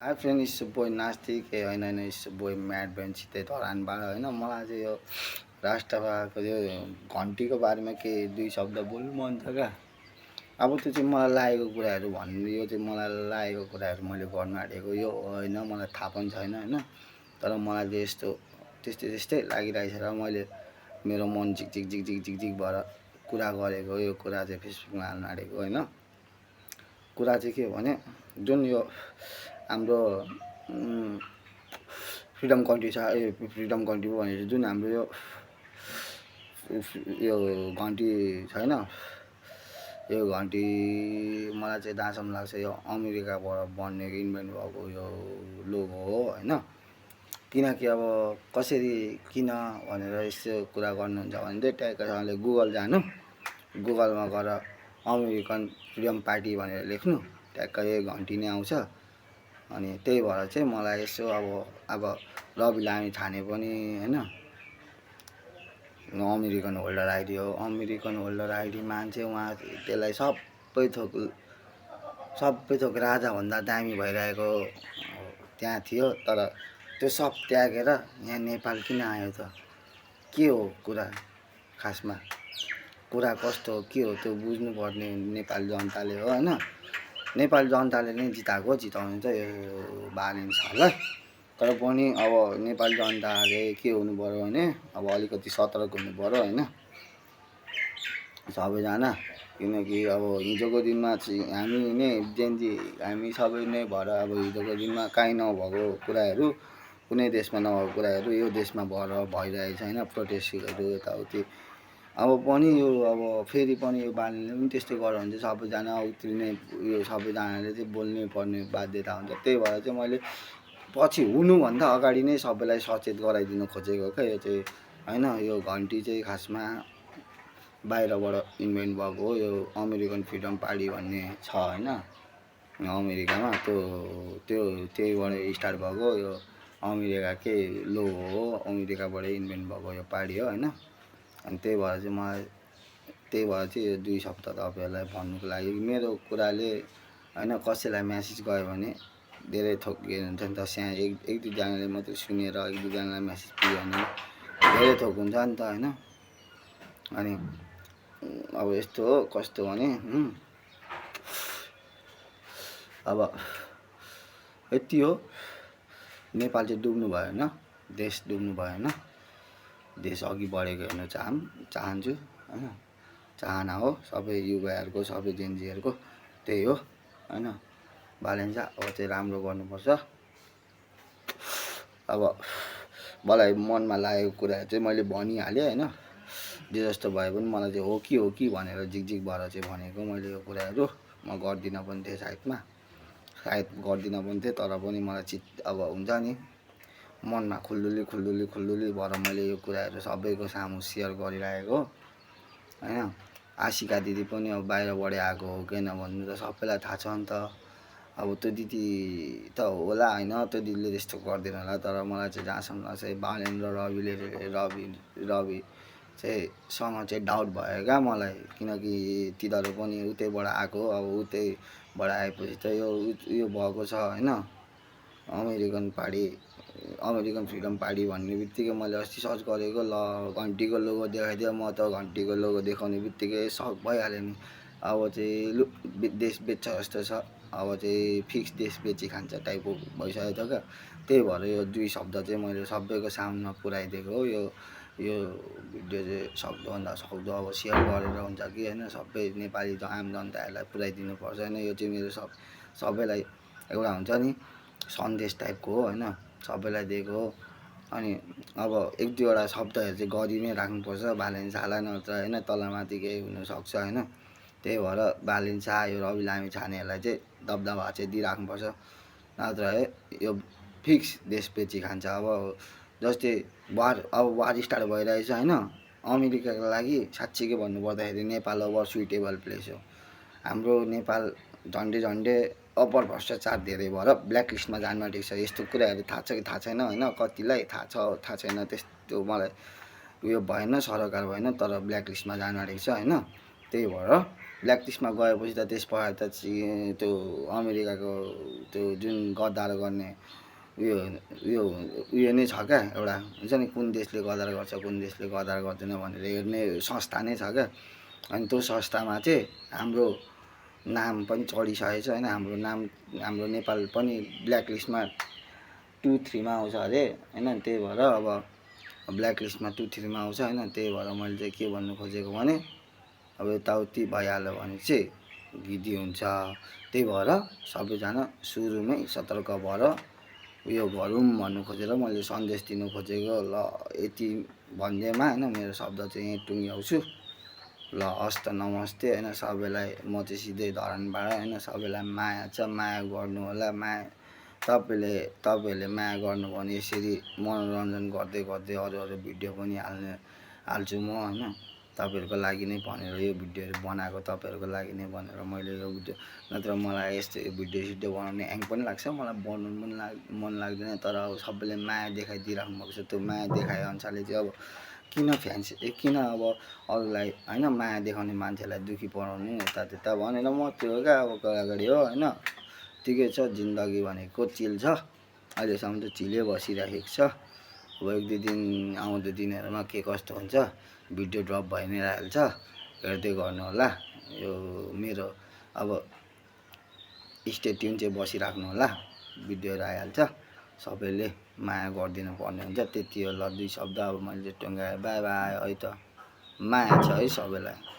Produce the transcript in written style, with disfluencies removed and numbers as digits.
High friend it's boy नास्तिक होइन it's boy mad bench त्यही धरानबाट होइन मलाई चाहिँ यो राष्ट्रभाको यो घन्टीको बारेमा के दुई शब्द बोल्नु मन छ क्या। अब त्यो चाहिँ मलाई लागेको कुराहरू भन्नु, यो चाहिँ मलाई लागेको कुराहरू मैले गर्नु आँटेको यो होइन, मलाई थाहा पनि छैन होइन। तर मलाई चाहिँ यस्तो त्यस्तै लागिरहेछ र मैले मेरो मन झिक भएर कुरा गरेको यो कुरा चाहिँ फेसबुकमा हाल्नु आँटेको होइन। कुरा चाहिँ के हो भने जुन यो हाम्रो फ्रिडम कन्ट्री छ, फ्रिडम कन्ट्री भनेर जुन हाम्रो यो घन्टी छैन, यो घन्टी मलाई चाहिँ जहाँसम्म लाग्छ यो अमेरिकाबाट बनेको इन्भेन्ट भएको यो लोगो हो होइन। किनकि अब कसरी किन भनेर यसो कुरा गर्नुहुन्छ भने चाहिँ ट्याक्कसँगले गुगल जानु, गुगलमा गएर अमेरिकन फ्रिडम पार्टी भनेर लेख्नु, ट्याक्क यो घन्टी नै आउँछ। अनि त्यही भएर चाहिँ मलाई यसो अब रवि लामी छाने पनि होइन अमेरिकन होल्डर आइडी हो, अमेरिकन होल्डर आइडी मान्छे उहाँ त्यसलाई सबै थोक राजाभन्दा दामी भइरहेको त्यहाँ थियो। तर त्यो सब त्यागेर यहाँ नेपाल किन आयो त? के हो कुरा? खासमा कुरा कस्तो हो, के हो त्यो बुझ्नुपर्ने नेपाली जनताले हो होइन। नेपाली जनताले नै जिताउनु त यो बालिन्छलाई। तर पनि अब नेपाली जनताले के हुनु पऱ्यो भने अब अलिकति सतर्क हुनु पऱ्यो होइन सबैजना। किनकि अब हिजोको दिनमा चाहिँ हामी नै जेन्जी हामी सबै नै भएर अब हिजोको दिनमा काहीँ नभएको कुराहरू, कुनै देशमा नभएको कुराहरू यो देशमा भइरहेछ होइन, प्रोटेस्टहरू यताउति। अब पनि यो अब फेरि पनि यो बानीले पनि त्यस्तो गर्यो भने चाहिँ सबैजना उत्रिने, यो सबैजनाले चाहिँ बोल्नै पर्ने बाध्यता हुन्छ। त्यही भएर चाहिँ मैले पछि हुनुभन्दा अगाडि नै सबैलाई सचेत गराइदिनु खोजेको क्या यो चाहिँ होइन। यो घन्टी चाहिँ खासमा बाहिरबाट इन्भेन्ट भएको हो, यो अमेरिकन फ्रिडम पार्टी भन्ने छ होइन अमेरिकामा, त्यहीबाट स्टार्ट भएको यो अमेरिकाकै लोगो हो, अमेरिकाबाटै इन्भेन्ट भएको यो पार्टी हो होइन। अनि त्यही भएर चाहिँ यो दुई शब्द तपाईँहरूलाई भन्नुको लागि मेरो कुराले होइन कसैलाई म्यासेज गयो भने धेरै थोक के हुन्छ नि त, एक दुईजनाले मात्रै सुनेर एक दुईजनालाई म्यासेज दियो भने धेरै थोक हुन्छ नि त होइन। अनि अब यस्तो हो कस्तो भने अब यति हो, नेपाल चाहिँ डुब्नु भएन, देश डुब्नु भएन, देश अघि बढेको हेर्न चाहन्छु होइन। चाहना हो सबै युवाहरूको, सबै जेन्जीहरूको त्यही हो होइन। बालेन्जा अब चाहिँ राम्रो गर्नुपर्छ। अब मलाई मनमा लागेको कुराहरू चाहिँ मैले भनिहालेँ होइन। जे जस्तो भए पनि मलाई चाहिँ हो कि भनेर झिक भएर चाहिँ भनेको मैले यो कुराहरू। म गर्दिनँ पनि थिएँ सायद गर्दिनँ पनि थिएँ, तर पनि मलाई अब हुन्छ नि मनमा खुल्दुली भएर मैले यो कुराहरू सबैको सामु सेयर गरिरहेको होइन। आशिका दिदी पनि अब बाहिरबाटै आएको हो किन भन्नु त सबैलाई थाहा छ नि त। अब त्यो दिदी त होला होइन, त्यो दिदीले त्यस्तो गर्दैन होला, तर मलाई चाहिँ जहाँसम्म चाहिँ बालेन र रवि चाहिँ सँग चाहिँ डाउट भयो क्या मलाई। किनकि तिनीहरू पनि उतैबाट आएको, अब उतैबाट आएपछि त यो भएको छ होइन अमेरिकन फ्रिडम पार्टी भन्ने बित्तिकै मैले अस्ति सर्च गरेको, ल घन्टीको लोगो देखाइदियो, म त घन्टीको लोगो देखाउने बित्तिकै सक भइहाल्यो नि। अब चाहिँ देश बेच्छ जस्तो छ, अब चाहिँ फिक्स देश बेची खान्छ टाइपको भइसकेको छ क्या। त्यही भएर यो दुई शब्द चाहिँ मैले सबैको सामुमा पुऱ्याइदिएको हो। यो भिडियो चाहिँ सक्दोभन्दा सक्दो अब सेयर गरेर हुन्छ कि होइन, सबै नेपाली आम जनताहरूलाई पुऱ्याइदिनुपर्छ होइन। यो चाहिँ मेरो सबैलाई एउटा हुन्छ नि सन्देश टाइपको हो होइन, सबैलाई दिएको हो। अनि अब एक दुईवटा शब्दहरू चाहिँ गरि नै राख्नुपर्छ बालेन्सालाई, नत्र होइन तलमाथि केही हुनसक्छ होइन। त्यही भएर बालेन्सा यो रवि लामी छानेहरूलाई चाहिँ दबदबा चाहिँ दिइराख्नुपर्छ, नत्र है यो फिक्स देश बेची खान्छ। अब जस्तै वार स्टार्ट भइरहेछ होइन, अमेरिकाको लागि साँच्चीकै भन्नुपर्दाखेरि नेपाल ओभर सुइटेबल प्लेस हो। हाम्रो नेपाल झन्डै अप्पर भ्रष्टाचार धेरै भएर ब्ल्याक लिस्टमा जानु आँटेको छ। यस्तो कुराहरू थाहा छ कि थाहा छैन होइन, कतिलाई थाहा छ थाहा छैन त्यस्तो मलाई उयो भएन, सरोकार भएन, तर ब्ल्याक लिस्टमा जानु आँटेको छ होइन। त्यही भएर ब्ल्याक लिस्टमा गएपछि त त्यस पछाडि त त्यो अमेरिकाको त्यो जुन गद्दार गर्ने उयो उयो उयो नै छ क्या, एउटा हुन्छ नि कुन देशले गद्दार गर्छ कुन देशले गद्दार गर्दैन भनेर हेर्ने संस्था नै छ क्या। अनि त्यो संस्थामा चाहिँ हाम्रो नाम पनि चढिसकेको छ होइन, हाम्रो नेपाल पनि ब्ल्याक लिस्टमा 2-3मा आउँछ अरे होइन। त्यही भएर अब ब्ल्याक लिस्टमा 2-3मा आउँछ होइन। त्यही भएर मैले चाहिँ के भन्नु खोजेको भने अब यताउति भइहाल्यो भने चाहिँ गिदी हुन्छ। त्यही भएर सबैजना सुरुमै सतर्क भएर उयो गरौँ भन्नु खोजेर मैले सन्देश दिनु खोजेको। ल यति भन्दैमा होइन मेरो शब्द चाहिँ यहीँ टुङ्ग्याउँछु। ल हस् त, नमस्ते होइन सबैलाई। म चाहिँ सिधै धरानबाट होइन। सबैलाई माया छ, माया गर्नु होला। तपाईँहरूले माया गर्नु भने यसरी मनोरञ्जन गर्दै गर्दै अरू भिडियो पनि हाल्छु म होइन। तपाईँहरूको लागि नै भनेर यो भिडियोहरू बनाएको, तपाईँहरूको लागि नै भनेर मैले यो भिडियो, नत्र मलाई यस्तो भिडियो बनाउने ह्याङ पनि लाग्छ, मलाई बनाउनु पनि मन लाग्दैन। तर अब सबैले माया देखाइदिइराख्नु भएको छ, त्यो माया देखाए अनुसारले चाहिँ अब किन अब अरूलाई होइन माया देखाउने मान्छेलाई दुःखी बनाउनु यता भनेर म त्यो क्या अब अगाडि हो होइन। ठिकै छ, जिन्दगी भनेको चिल छ, अहिलेसम्म त चिलै बसिराखेको छ। अब 1-2 दिन आउँदो दिनहरूमा के कस्तो हुन्छ भिडियो ड्रप भइ नै रहेछ, हेर्दै गर्नु होला। यो मेरो अब स्टे ट्युन चाहिँ बसिराख्नु होला, भिडियोहरू आइहाल्छ। सबैले माया गरिदिनु पर्ने हुन्छ, त्यति हो। ल 2 शब्द अब मैले टुङ्गाएँ, बाई बाई। है त माया छ है सबैलाई।